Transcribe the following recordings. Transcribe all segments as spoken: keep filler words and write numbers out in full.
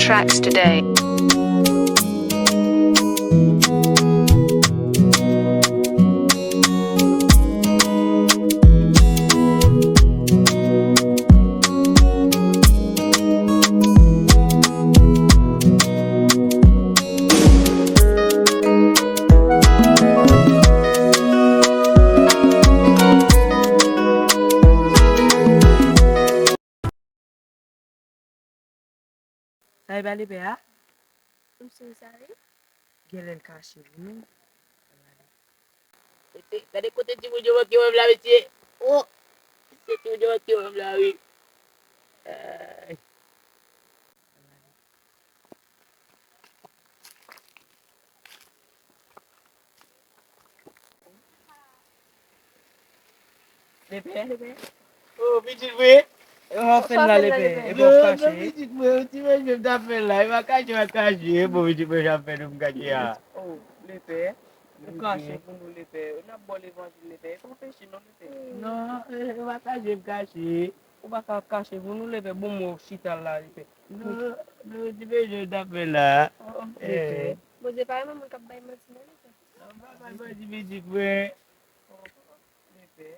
tracks today. Sa e ba lepè a? M sou sa wi. Genlè l kache vre non. Mesye, gade kote timoun yo manke wè m la, mesye. Oh! Mesye, timoun yo manke wè m la, wi. Ay. Lepè? Oh, pitit mwen. E w ap fè la, lepè? Epi w ap kache. Non, non, pitit mwen, yon ti mesye m t ap fè la. E pa kache, pa kache. E bon, pitit mwen, jan ap fè nou m kache a. Oh, lepè. Nou kache pou nou, lepè. N ap ba w levanjil, lepè. E pa peche, non, lepè. Non, e pa kache, m kache. Ou pa ka kache pou nou, lepè. Bon, mwen chita la, lepè. Non, non, ti mesye m t ap fè la. Oh, lepè. Bondye pa renmen moun k ap bay manti, non, lepè. Anba bay bandi pitit mwen. Lepè.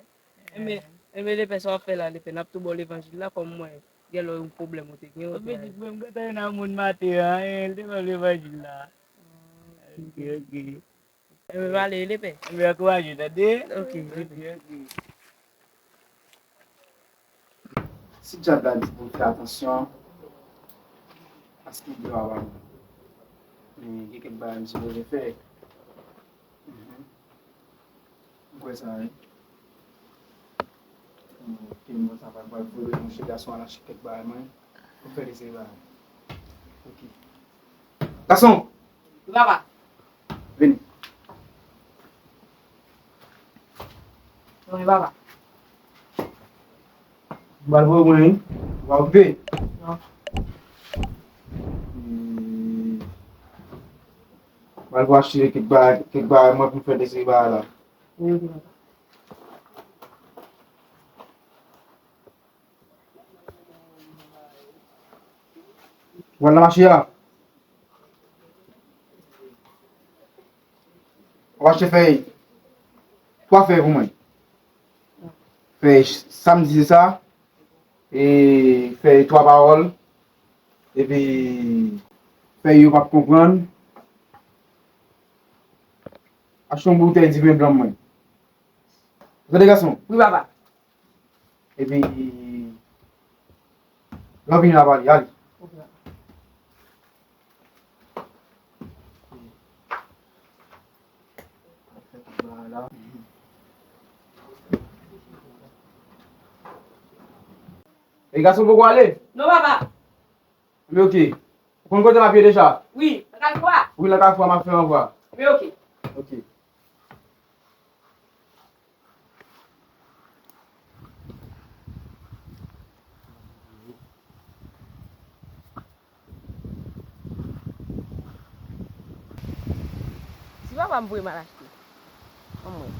Enben, enben, lepè, sa w ap fè la, lepè? N ap tou ba w levanjil la, kòm mwen, gen lè yon pwoblèm ou te gen, ou te... Pitit mwen, m gentan nan moun maten an, e, l te ba m levanjil la. Ok, ok. Enben, m ale, lepè. Enben, ankouraje, tande? Ok, lepè. Ok, ok. Si djab la di pou m fè atansyon, paske dlo a pa bon. Men gen kèk bagay m sipoze fè. Mhm. M kwè sa, wi. Ok, mwen sa pral voye yon jèn gason al achte kèk bagay mwen pou m fè li sere bagay. Ok. Gason! Wi, papa. Vini. Wi, papa. M pral voye mwen, wi. Ou pa okipe? Non. Hmm. M pral voye achte kèk bagay, kèk bagay mwen pou m fè de seri bagay la. Wi, wi, papa. W al nan mache a. W achte fèy. Twa fèy pou mwen. Fèy sa m di se sa. E fèy twa pawòl. Epi fèy yo p ap konprann. Achte yon boutèy diven blan mwen. Tande gason. Wi, papa. Epi, lè w vini la pale, ale. Ok, papa. E gason poko ale? Non, papa. Enben, ok. Ou konn kote m ap ye deja? Wi, nan kafou a. Wi, nan kafou a, m ap fè ranvwa. Enben, ok. Ok. Si papa m voye m al achte. Anmwey.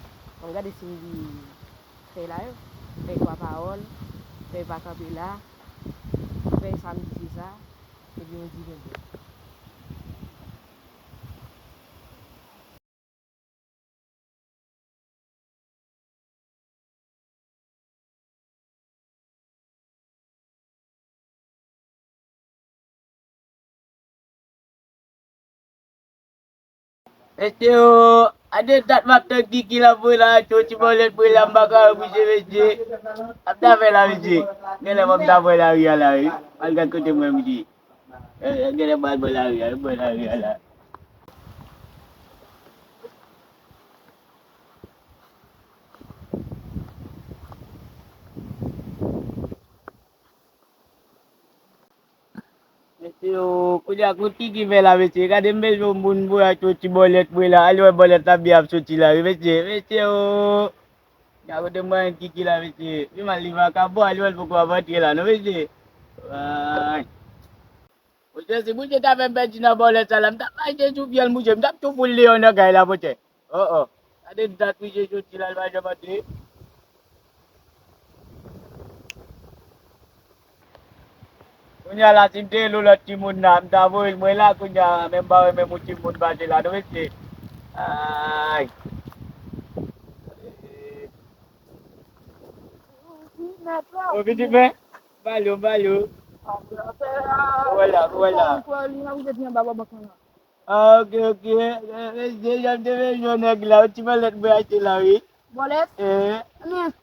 Ann gade si m li fèy la yo. Fèy twa pawòl. Fèy pa kanpe la. Fèy sa m di se sa. Epi yon diven blan. Mesye o, a de dat m ap tann Kiki la pou la, cho ti bòlèt pou la, m pa ka wè misye, mesye. Ap ta fè la, mesye. Genlè m ap ta fè lari a la, wi. Al gad kote m wè misye. Eh, eh, genlè m al bò lari a, bò lari a la. Mesye o, kounye a kout Kiki fè la, mesye. Gade m bezwen yon moun pou al cho ti bòlèt pou la. Al wè bòlèt la byen ap soti la, wi, mesye. Mesye o. Gade kote m pran Kiki la, mesye. Pi mal li vakabon, al wè l poko ap antre la, non, mesye. Ay. Monchè, si Bondye ta fè m pèdi nan bòlèt sa la, m t ap mache sou fyèl, monchè, m t ap tou foule deyò nan kay la, monchè. Oh, oh. Gade dat misye soti la, l pa janm antre. Kounye a la, si m te rele w lòt timoun la, m ta voye l mwen la kounye a, men m pa wè menm yon timoun pase la, non, mesye. Ay. Ô, pitit mwen, m ba l yo, m ba l yo. Wè la, wè la. Ah, ok, ok. Eh, mesye, jan m te bezwen yon nèg la, yon ti malèt mwen achte la, wi. Bòlèt? Eh. Ebyen,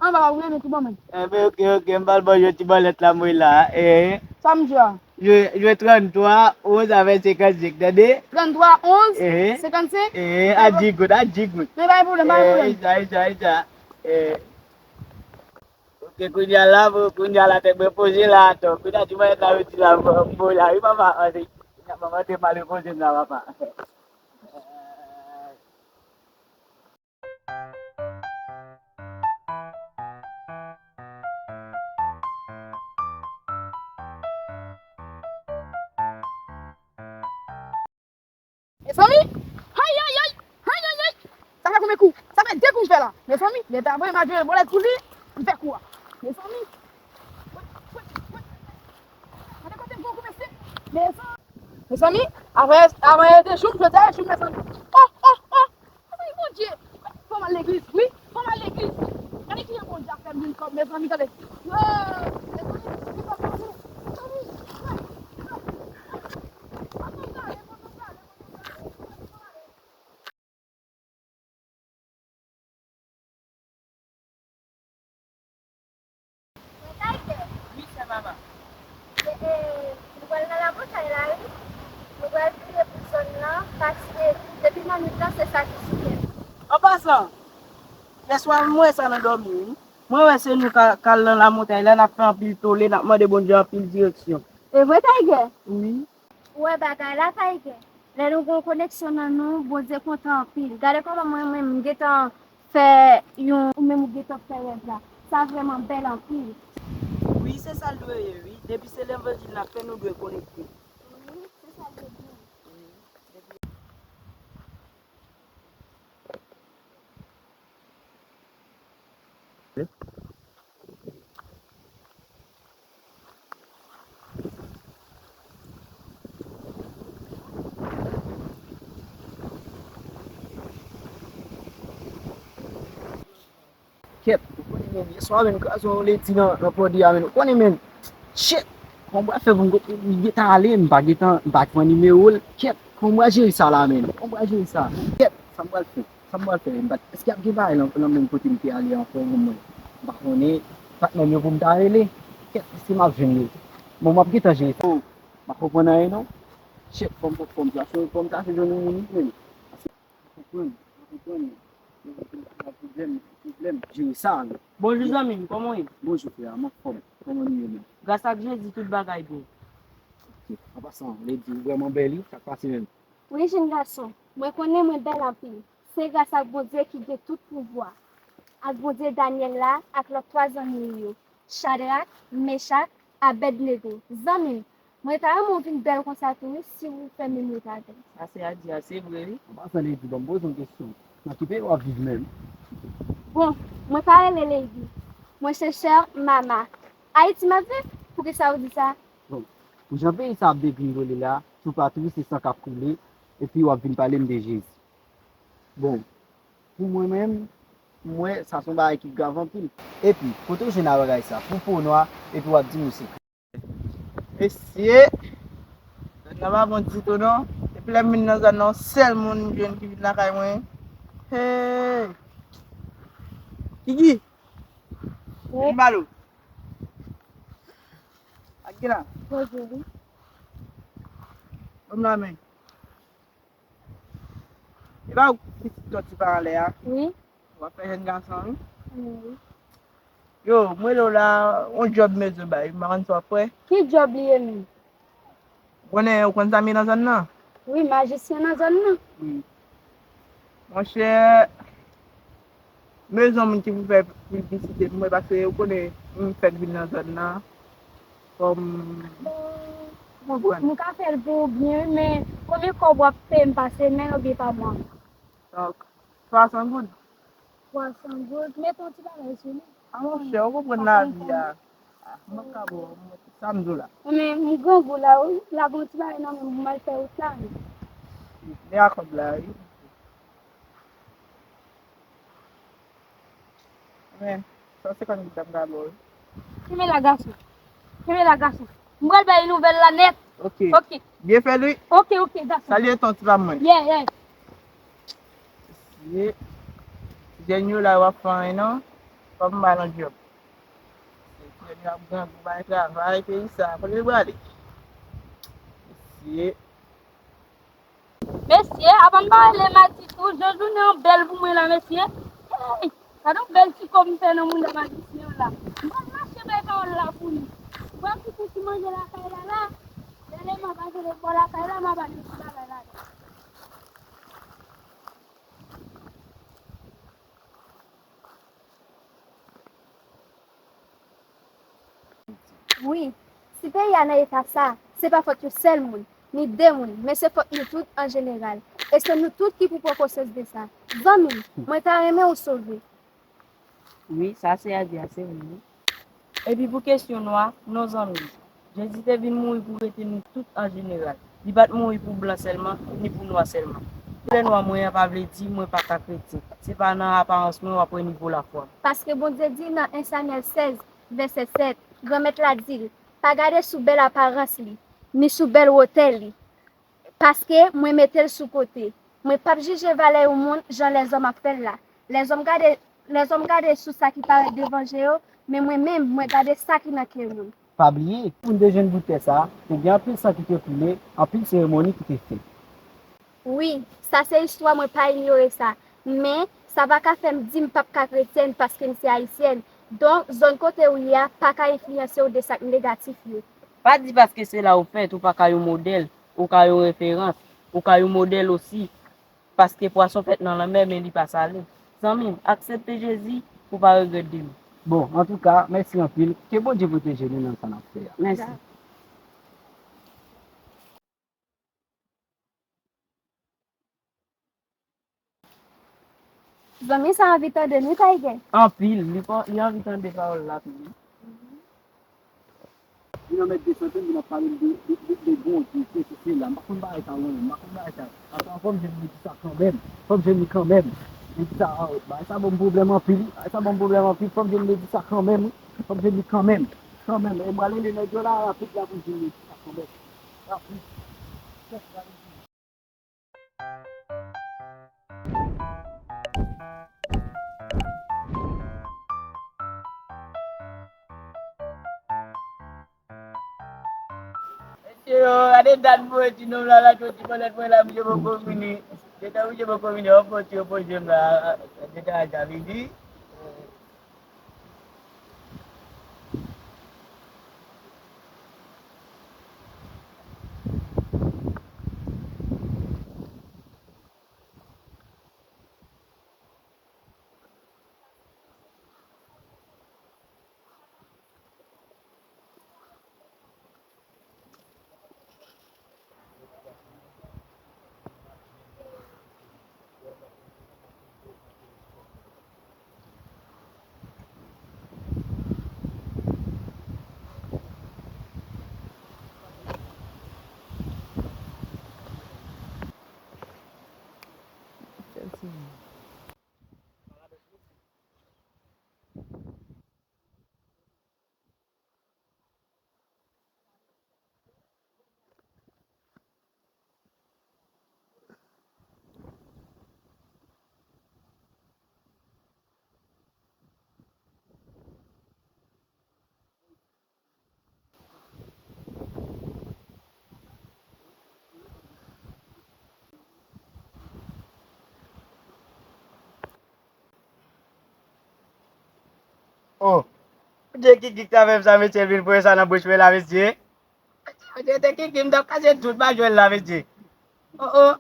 anba ou renmen tou ban mwen. Ebyen, ok, ok, m pral ba w yon ti bòlèt la, mwen la. Eh. Sa m di a? Jwe, jwe trannntwa onz avè senkannsenk, tande? Trannntwa onz, eh, senkannsenk? Eh, a di goud, a di goud. Men pa gen pwoblèm, pa gen pwoblèm. Eh, sa, sa, sa. Eh. Ok, kounye a la, bon, kounye a la, tèt mwen poze la, atò. Kounye a, ti mwen la, yo di la, bon, bon, la, wi, papa, antre. Kounye a, papa, antre, m al repoze m la, papa. Mezanmi! Ay, ay, ay! Ay, ay, ay! Sa fè konbyen kou? Sa fè de kou m fè la. Mezanmi, lè ta voye m al jere bòlèt pou li, m fè kou a. Mezanmi! Gade kote gwo kou mesye! Mezanmi! Mezanmi, avan, avan yè de jou, jodi a e jou, mezanmi. Oh, oh, oh! Ay, Bondye! Fò m al legliz, wi! Fò m al legliz! Gade kijan Bondye ap fè m vin kòb, mezanmi, tande! Yo! Mezanmi, vin kòb, mezanmi! Mezanmi! Wi, sè Mama. E, e, nou pral nan lamontay la, wi. Nou pral priye pou zòn nan, paske depi nan nwit lan, se sa ki sou kè m. An pasan, yèswa m wè sa nan dòmi, wi. Mwen wè se nou ka, k al nan lamontay la, n ap fè anpil tole, n ap mande Bondye anpil direksyon. E vre, Tiger? Wi. Ou wè bagay la, Tiger? Lè nou gen yon koneksyon nan nou, Bondye kontan anpil. Gade kòman mwen menm, m gentan fè yon, ou menm ou gentan fè rèv la. Sa vrèman bèl anpil. Wi, se sa l dwe ye, wi. Depi se levanjil n ap fè, nou dwe konekte. Wi, se sa l dwe ye. Kèt, ou konnen, men, yèswa, men, kraze yon ledi nan, nan pòdi a, men, ou konnen, men, shit, kòman m pral fè pou m, li gentan ale, m pa gentan, m pa jwenn nimewo l, kèt, kòman m pral jere sa la, men, kòman m pral jere sa, kèt, sa m pral fè, sa m pral fè, m pa, èske ap gen bagay nan, nan menm kote m te ale ankò, mwen, m pa konnen, patnè m yo pou m ta rele, kèt, èske m ap jwenn yo, bon, m ap gentan jere sa, m pa konprann anyen, non, shit, fò m, fò m, fò m chache, fò m chache jwenn yon moun, men, konprann, konprann. Pwoblèm, pwoblèm, jere sa, non. Bonjou, zanmi m, kòman w ye? Bonjou, frè, m anfòm. Kòman nou ye menm? Gras ak Jezi, tout bagay byen. Ok. An pasan, ledi, ou vrèman bèl, wi. Sa k pase menm? Wi, jenn gason. Mwen konnen mwen bèl anpil. Se gras ak Bondye ki gen tout pouvwa. Ak Bondye Danyèl la, ak lòt twa zanmi l yo. Chadrak, Mechak, Abèdnego. Zanmi m, mwen ta renmen w vin bèl konsa tou wi, si w fè menm rete avè m. Sa sè a di a, se vre wi. An pasan, Lady, ban m poze w yon kesyon. Nan ki peyi w ap viv menm? Bon, mwen pa rele Lady. Mwen se sè Mama. Ayiti m ap viv? Poukisa w di sa? Bon, pou jan peyi sa ap degringole la, toupatou se san k ap koule, epi w ap vin pale m de Jezi. Bon, pou mwen menm, m wè sa se yon bagay ki grav anpil. Epi, kote w jwenn a bagay sa? Pou po nwa, epi w ap di nou sekrè. Mesye, zòn nan pa bon ditou non. Epi lè m vin nan zòn nan, yon sèl moun m jwenn ki vin lakay mwen. Hey! Kiki! Wi. Vin balo. Ak ki la? Bonjou, wi. Ban m lanmen. E pa ou pitit tòti pa anlè a? Wi. W ap fè jèn gason, wi. Wi. Yo, m rele w la, yon djòb m bezwen bay, m pa konn si w ap prè. Ki djòb li ye menm? Ou konnen, ou konn sa m ye nan zòn nan? Wi, majisyen nan zòn nan. Wi. Monchè, m bezwen moun ki pou fè piblisite pou mwen, paske ou konnen, m fèk vin nan zòn nan. Kòm, ou konprann? M ka fè l pou ou byen, wi, men konbyen kòb w ap peye m pa semèn oubyen pa mwa? Donk, twa san goud. Twa san goud? Mete yon ti bagay sou li. A, monchè, ou konprann lavi a. Ah, mwen ka bo, sa m di w la. Men m grangou la wi, la gon ti bagay nan men m pou m al fè wout la wi. Li a kòb la wi. Men, san senkant goud la m ka ba w wi. Kenbe la gason. Kenbe la gason. M pral bay nouvèl la nèt. Ok. Ok. Byen fè l wi. Ok, ok, gason. Salye ton ti pa mwen. Yeah, yeah. Mesye, jèn yo la yo ap fè anyen non. Fò m ba l yon djòb. Mesye, jèn yo ap grangou bay travay peyi sa. Kote l prale? Mesye. Mesye, avan m pa rele Mati tou, jan jounen an bèl pou mwen la, mesye. Hey! Gade yon bèl ti kòb m fè nan mouda magicien an la. M pral mache bay pawòl la pou li. Mwen ki pou ti manje lakay la la. Lè leman pa jere bò lakay la, m ap al yon ti bagay ladan. Wi, si peyi a nan eta sa, se pa fòt yon sèl moun, ni de moun, men se fòt nou tout an jeneral. E se nou tout ki pou pran konsyans de sa. Zanmi m, mwen ta renmen w sove. Wi, sa se a di a, se vre, wi. Epi pou kesyon nou a, non zanmi m. Jezi te vin mouri pou rete nou tout an jeneral. Li pa t mouri pou blan sèlman, ni pou nwa sèlman. Koulè nwa mwen an pa vle di mwen pa ka kretyen. Se pa nan aparans mwen w ap wè nivo lafwa m. Paske Bondye di nan en Samyèl sèz, vèsè sèt, Granmèt la di l, pa gade sou bèl aparans li, ni sou bèl wotè li, paske mwen mete l sou kote. Mwen p ap jije valè yon moun jan lèzòm ap fè l la. Lèzòm gade, lèzòm gade sou sa ki parèt devan je yo, men mwen menm, mwen gade sa ki nan kè moun. Pa bliye, pou n te jwenn bout tè sa a, te gen anpil san ki te koule, anpil seremoni ki te fèt. Wi, sa se istwa, mwen pa inyore sa. Men, sa pa ka fè m di m p ap ka kretyèn paske m se ayisyèn. Donk, zòn kote w ye a pa ka enfliyanse w de sa k negatif yo. Pa di paske se la ou fèt, ou pa ka yon modèl, ou ka yon referans, ou ka yon modèl osi. Paske pwason fèt nan lanmè, men li pa sale. Zanmi m, aksepte Jezi pou w pa regrèt demen. Bon, antouka, mèsi anpil. Ke Bondye pwoteje nou nan sa n ap fè a. Mèsi. Zanmi sa anvi tande nou, Tiger. Anpil, li pa, li anvi tande pawòl la tou wi. Vin nan mèt de sante, vin ap pale m de, de, de, de Bondye, se, se, se la. M pa konn bagay sa mwen menm, m pa konn bagay sa. Apa fò m jwenn li di sa kanmenm. Fò m jwenn li kanmenm. Li di sa, ah, bagay sa ban m pwoblèm anpil, wi. Bagay sa ban m pwoblèm anpil. Fò m jwenn li di sa kanmenm, wi. Fò m jwenn li kanmenm. Kanmenm. E m pral rele nèg yo la, rapid la, pou m jwenn li di sa kanmenm. Rapid. Mesye yo, gade dat m voye ti nonm la, la, ti bòlèt mwen la, misye poko vini. Detan misye poko vini, yon fo ti yo poze m la, detan a ja vini. Oh, Bondye, Kiki k ta fè m sa, mesye, l vin voye sa nan bouch mwen la, mesye. Mesye, te Kiki, m t ap kache tout, m pa jwenn la, mesye. Oh, oh.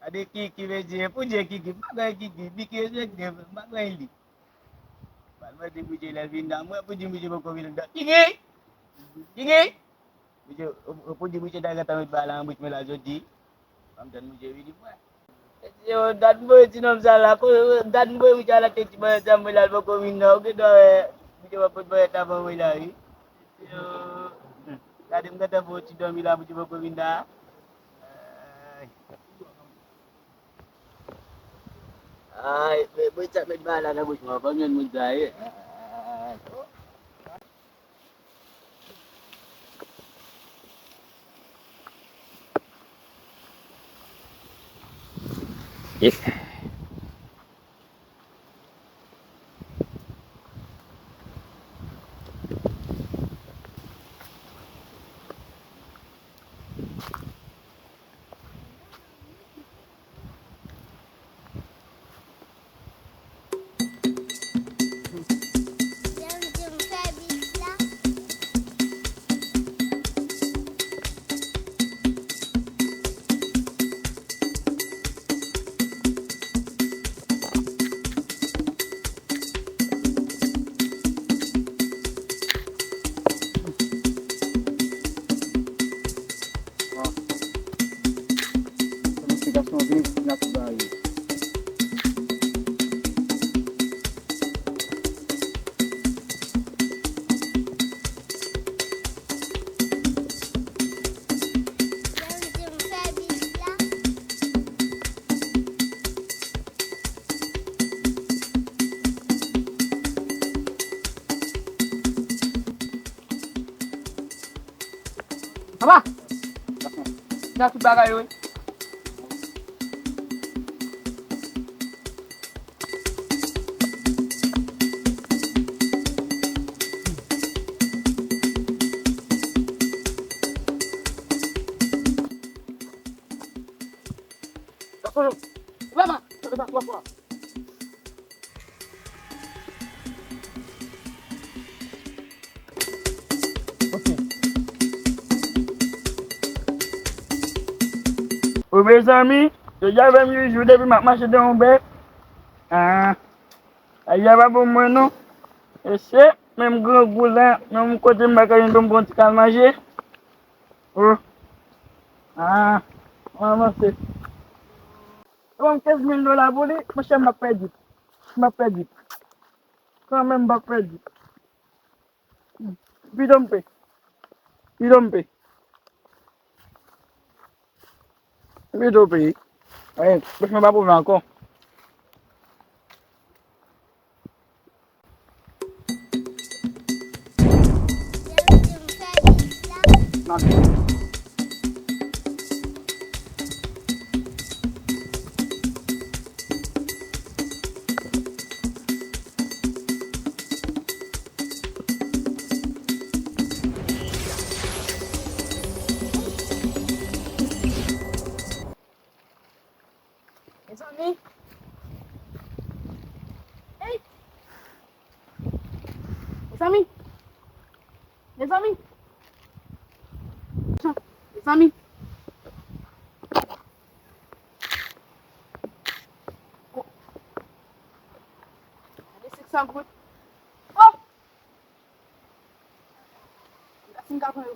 Gade Kiki, mesye, Bondye, Kiki, m pa kwè Kiki, Kiki respekte m, m pa kwè li. Pral mande Bondye lè l vin nan mwen, pou di Bondye poko vin nan. Kiki! Kiki! Misye, ou, ou pou di misye ta gentan met bagay la nan bouch mwen la jodi. Fò m tann misye vini, frè. Yo, dat m voye ti nonm sa la, ko, dat m voye misye a lakay ti bòlèt sa, mwen la, l poko vin nan, ou gentan wè. Bouche pa pot barèt la ban mwen la, wi. Yo, gade m gentan fè yon ti dòmi la, bouche poko vin la. Ay. Ay, men mwen sa met bagay la nan bouch mwen, pa m jwenn moun sa ye. Ay. Papa! Nan tout bagay yo, wi. Gason yo, papa, sa te pa twa fwa. Wi, mezanmi, jodi a venntuit jou depi m ap mache de yon bèk. Ah, ayè pa bon mwen non. E se menm grangou la, menm kote m pa ka jwenn pou m pran ti kal manje. Oh. Ah, mwen avanse. Ban m kenz mil dola pou li, monchè, m ap pèdi. M ap pèdi. Kanmenm, m ap pèdi. Pito m pe. Pito m pe. Pito m pe. Ey, bouch mwen pa pou mwen ankò. Mezanmi. Ey! Mezanmi. Mezanmi. Mezanmi. Oh. Gade senk san goud. Oh! Gade si m ka pran yo.